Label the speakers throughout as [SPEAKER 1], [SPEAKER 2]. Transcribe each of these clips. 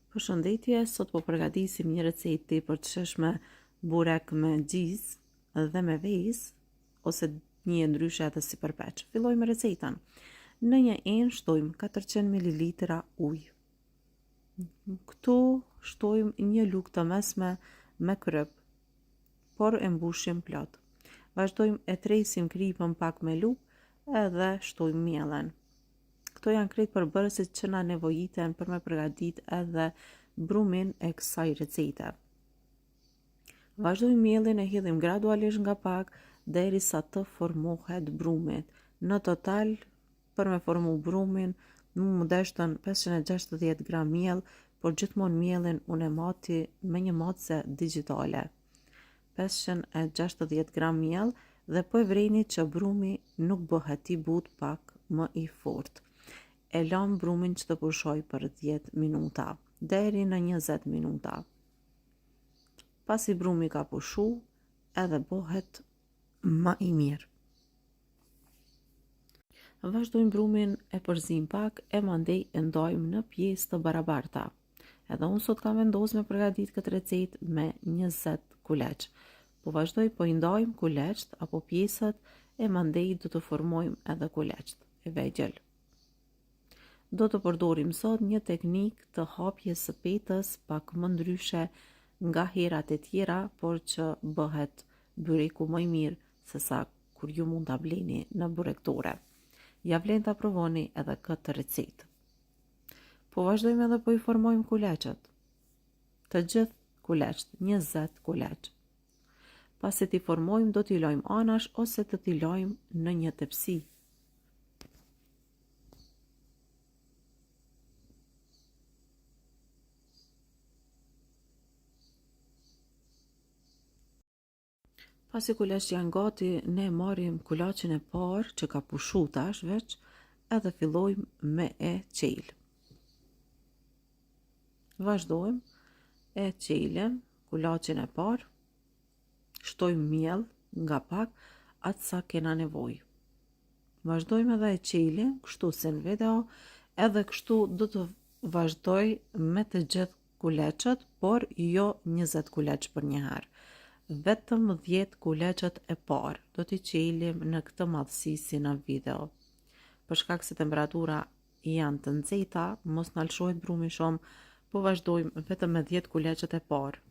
[SPEAKER 1] Përshëndetje, sot po përgatisim një recetë tepër të shijshme burek me gjizë dhe me vezë ose njihet ndryshe edhe si përpeq. Fillojmë recetën. Në një enë shtojmë 400 ml ujë. Këtu shtojmë një lugë të mesme me kryp, por e mbushim plot. Vazhdojmë e tresim kripën pak me lugë edhe shtojmë miellin. Këto janë krejt përbërësit që na nevojiten për me përgatit edhe brumin e kësaj recete. Vazhdojmë miellin e hedhim gradualisht nga pak derisa të formohet brumi. Në total për me formu brumin mu m'u deshtën 560 gram miell, por gjithmonë miellin unë e mati me një matëse digjitale. 560 gram miell dhe po e vreni që brumi nuk bëhet i butë pak më i fortë. E lamë brumin që të pushojë për 10 minuta, deri në 20 minuta. Pasi brumi ka pushu, edhe bëhet më i mirë. Vazhdojmë brumin e përzim pak e mandej e ndajmë në pjesë të barabarta. Edhe unë sot kam vendos me përgatit këtë recetë me 20 kuleq. Po vazhdoj po i ndajmë kuleqt apo pjesët e mandej do të formojmë edhe kuleqt e vegjël. Do të përdorim sot një teknikë të hapjes së petës pak më ndryshe nga herat e tjera, por që bëhet byreku më i mirë se sa kur ju mund ta bleni në burektore. Ja vlen ta provoni edhe këtë recetë. Po vazhdojmë edhe po i formojmë kuleqët. Të gjithë kuleqët, 20 kuleq. Pasi t'i formojmë, do t'i lajmë anash ose do t'i lajmë në një tepsi. Pasi kuleqët janë gati, ne marrim kulaqin e parë që ka pushu tash veç edhe fillojmë me e qelë. Vazhdojmë e qelim kulaqin e parë, shtojmë miell nga pak, atë sa kena nevojë. Vazhdojmë edhe e qelim, kështu si në video, edhe kështu do të vazhdoj me të gjithë kuleqët, por jo 20 kuleq për njëherë. Vetëm 10 kuleqët e parë do t'i qelim në këtë madhësi si në video. Për shkak se temperatura janë të nxehta, mos na lëshohet brumi shumë, po vazhdojmë vetëm me 10 kuleqët e parë.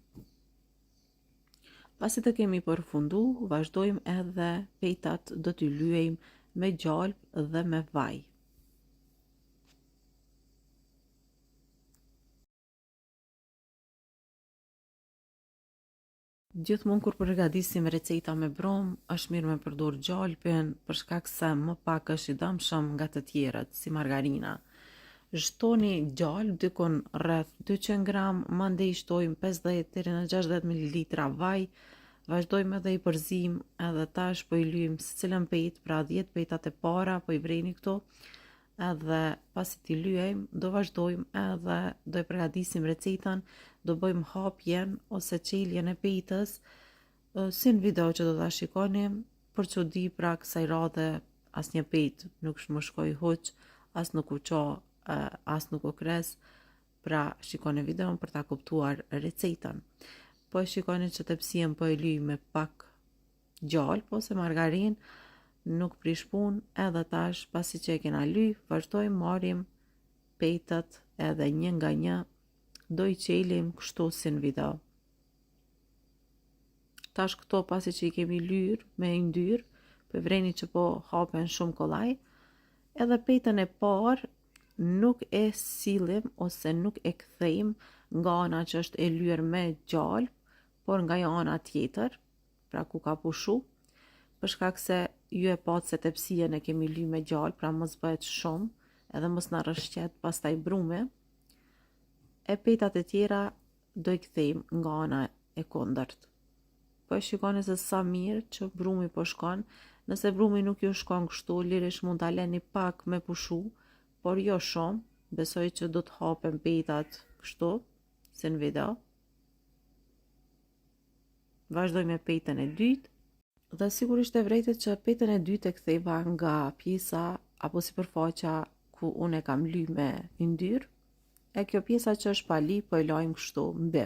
[SPEAKER 1] Pasi të kemi përfundu, vazhdojmë edhe petat do t'i lyejmë me gjalpë dhe me vaj. Gjithmonë kur përgatisim receta me brum, është mirë me përdor gjalpin, për shkak se më pak është i dëmshëm nga të tjerët, si margarina. Shtoni gjalp dikun rreth 200 gram, mandej shtojmë 50 deri në 60 ml vaj, vazhdojmë edhe i përzim, edhe tash po i lyjmë secilën petë, pra 10 petat e para, po i vreni këto, edhe pasi t'i lyejmë, do vazhdojmë edhe do e përgatisim recetën, do bëjmë hapjen ose çeljen e petës, si në video që do ta shikoni, për çudi pra kësaj radhe asnjë petë nuk më shkoi huq, as nuk u ça, as nuk u kres, pra shikoni videon për ta kuptuar recetën. Po e shikoni që tepsien po e lyj me pak gjalpë ose margarinë nuk prish punë edhe tash pasi që e kena ly vazhdojmë marrim petët edhe një nga një do i qelim kështu si në video tash këto pasi që i kemi lyrë me yndyrë po e vreni që po hapen shumë kollaj edhe petën e parë nuk e sillim ose nuk e kthejmë nga ana që është e lyer me gjalpë por nga ana tjetër pra ku ka pushu, për shkak se ju e patë se tepsien e kemi ly me gjalpë, pra mos bëhet shumë, edhe mos na rrëshqet pastaj brumi, e petat e tjera do i kthejmë nga ana e kundërt. Po e shikoni se sa mirë që brumi po shkon, nëse brumi nuk ju shkon kështu, lirisht mund ta leni pak me pushu, por jo shumë, besoj që do të hapen petat kështu, si në video. Vazhdoj me petën e dytë. Dhe sigurisht e vrejtët që petën e dytë e ktheva nga pjesa apo sipërfaqja ku unë e kam ly me yndyrë. E kjo pjesa që është pa li, po e lajmë kështu mbi,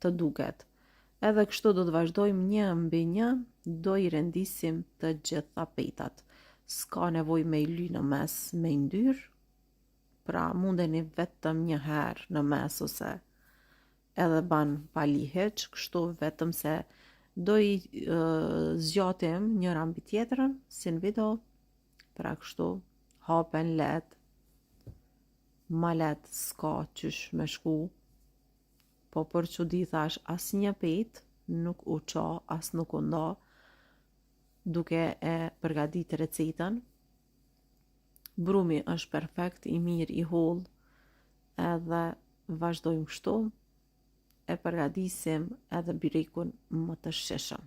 [SPEAKER 1] të duket. Edhe kështu do të vazhdojmë një mbi një, do i rendisim të gjitha petat. S'ka nevojë me i ly në mes me yndyrë, pra mundeni vetëm një herë në mes ose edhe ban pa li hiç, kështu vetëm se do i zgjatim njëra mbi tjetrën, si në video, pra kështu hapen lehtë, ma lehtë s'ka qysh me shku, po për çudi thash asnjë petë nuk u ça, as nuk u nda, duke e përgadit recetën, Brumi është perfekt, i mirë, i hollë, edhe vazhdojmë kështu, e përgatisim edhe byrekun më të shijshëm.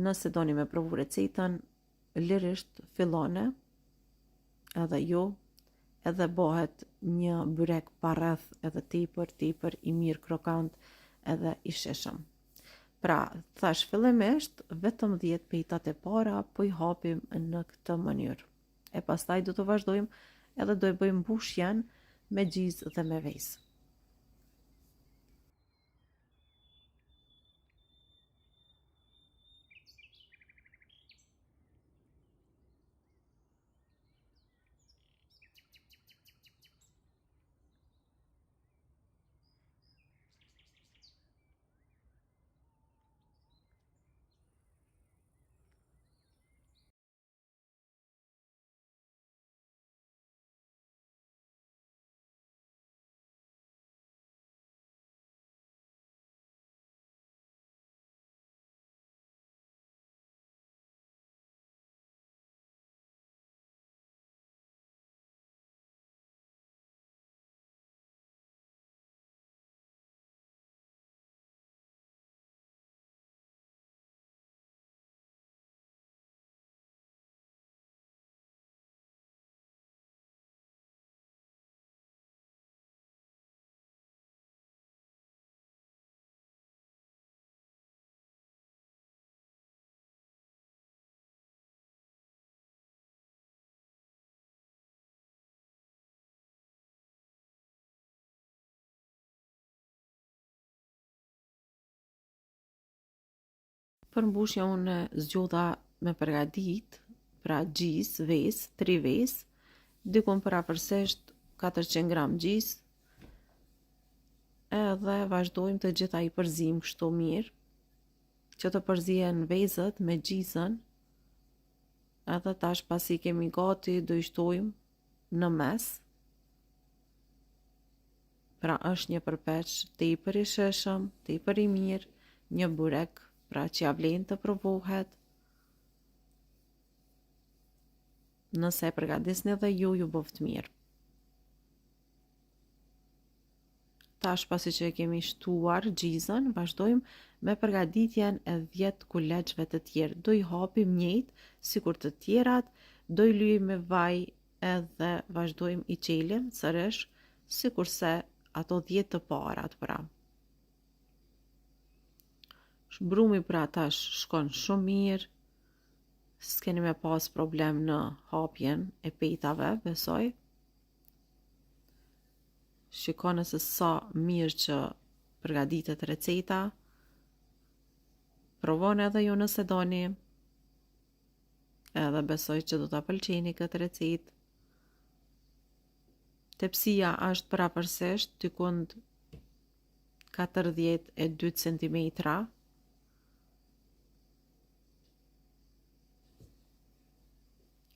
[SPEAKER 1] Nëse doni me provu recetën, lirisht fillone, edhe ju, edhe bëhet një byrek pa rreth edhe tepër, tepër i mirë krokant edhe i shijshëm. Pra, thash fillimisht, vetëm 10 petat e para po i hapim në këtë mënyrë. E pastaj do të vazhdojmë edhe do e bëjmë mbushjen me gjizë dhe me vezë. Për mbushje unë zgjodha me përgadit, pra gjizë, vezë, tri vezë, dikun përafërsisht 400 gram gjizë, edhe vazhdojmë të gjitha i përzim kështu mirë, që të përzihen vezët me gjizën, edhe tash pasi kemi gati, do i shtojmë në mes, Pra është një përpeq tepër i shijshëm, tepër i mirë, një burek, pra që ia vlen të provohet. Nëse e përgatisni dhe ju, ju bëftë mirë. Tash pasi që e kemi shtuar gjizën, vazhdojmë me përgatitjen e 10 kuleçve të tjerë. Do i hapim njëjtë, sikur të tjerat, do i lyejmë me vaj edhe vazhdojmë i çelim sërish sikurse ato 10 të parat pra. Brumi pra tash shkon shumë mirë, s'keni me pas problem në hapjen e petave, besoj. Shikoni se sa mirë që përgatitet receta. Provoni edhe ju nëse doni. Edhe besoj që do ta pëlqeni këtë recetë. Tepsia është përafërsisht dikund 42 cm.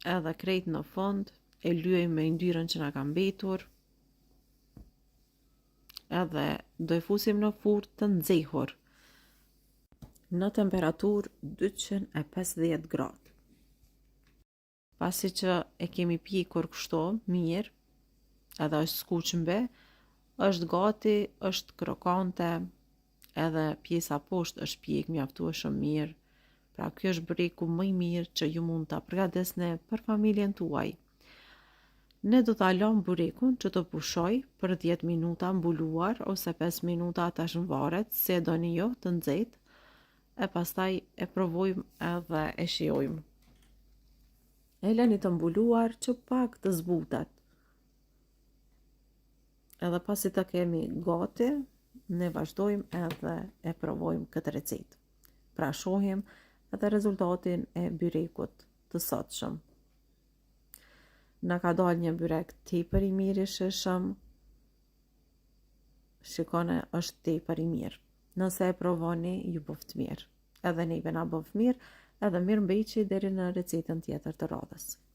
[SPEAKER 1] Edhe krejt në fund e lyejmë me yndyrën që na ka mbetur. Edhe do e fusim në furrë të nxehur në temperaturë 250 gradë. Pasi që e kemi pjekur kështu mirë, edhe është skuq mbi, është gati, është krokante, edhe pjesa poshtë është pjek mjaftueshëm mirë. Pra ky është byreku më i mirë që ju mund ta përgatisni për familjen tuaj. Ne do ta lëmë byrekun që të pushojë për 10 minuta mbuluar ose 5 minuta tash varet si e doni ju të nxehtë e pastaj e provojmë edhe e shijojmë. E lëni të mbuluar që pak të zbutet. Edhe pasi ta kemi gati, ne vazhdojmë edhe e provojmë këtë recetë. Pra shohim edhe rezultatin e byrekut të sotshëm. Na ka dalë një byrek tepër i mirë i shijshëm. Shikone, është tepër i mirë. Nëse e provoni, ju bëft mirë. Edhe neve na bëft mirë, edhe mirë mbeçi deri në recetën tjetër të radhës.